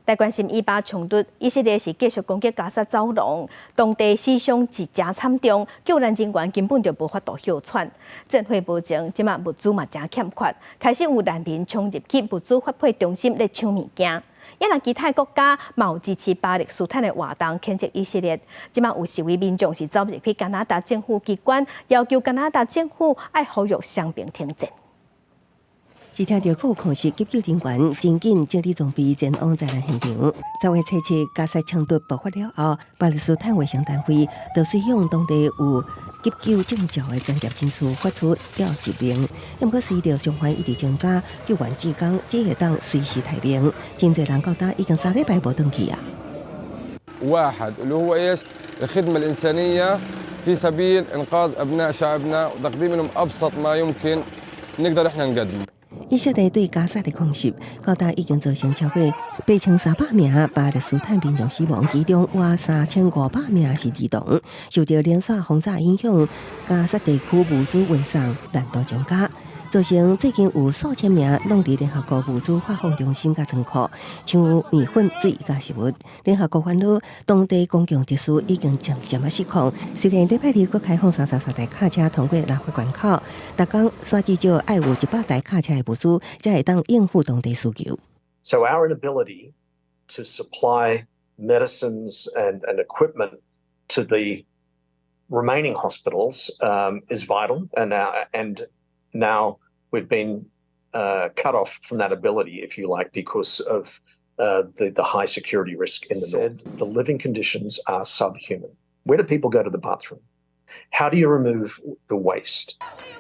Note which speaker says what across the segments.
Speaker 1: 來關心以巴衝突，以色列是繼續攻擊加薩走廊，當地死傷是誠慘重，救援人員根本就無法度歇喘。戰火無情，這馬物資嘛誠欠缺，開始有難民衝入去物資發配中心咧搶物件。也若其他國家嘛有支持巴勒斯坦的活動，譴責以色列。這馬有示威民眾是走入去加拿大政府機關，要求加拿大政府愛呼籲雙邊停戰。
Speaker 2: 只聽著閣有空襲急救人員真緊整理裝備前往災難現場。10月初7，加薩衝突爆發了後，巴勒斯坦衛生單位就隨向當地有急救證照的專業人士發出調集令。毋過隨著傷患一直增加，救援志工只會當隨時待命。真濟人到今已經3禮拜無轉去啊。
Speaker 3: واحد اللي هو ايش؟ الخدمة الإنسانية في سبيل إنقاذ أبناء شعبنا وتقديم لهم أبسط ما يمكن نقدر إحنا نقدمه。
Speaker 2: 以色列對加薩的空襲，到今已經造成超過8300名巴勒斯坦民眾死亡，其中約3500名是兒童。受著連續轟炸影響，加薩地區物資運送難度增加，造成最近有數千名攏佇聯合國物資發放中心佮倉庫搶麵粉、水佮食物。聯合國煩惱當地公共設施已經漸漸仔失控。雖然禮拜二閣開放33台卡車通過拉法關口，逐工煞至少愛有100台卡車的物資，才會當應付當地需求。
Speaker 4: So our inability to supply medicines and equipment to the remaining hospitals is vital, and now we've been cut off from that ability, if you like, because of the high security risk in the north. The living conditions are subhuman. Where do people go to the bathroom? How do you remove the waste?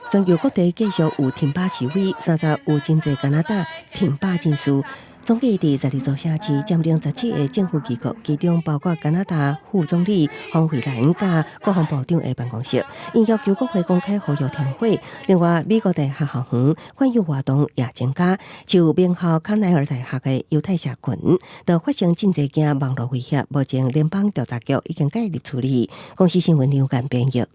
Speaker 2: 全球各地繼續有挺巴示威，三十有真濟加拿大挺巴人士。總計佇12座城市佔領17個政府機構，其中包括加拿大副總理方慧蘭佮國防部長的辦公室，𪜶要求國會公開呼籲停火。另外，美國大學校園反猶活動也增加，就名校康奈爾大學的猶太社群，就發生真濟件網路威脅，目前聯邦調查局已經介入處理。公視新聞劉干編譯。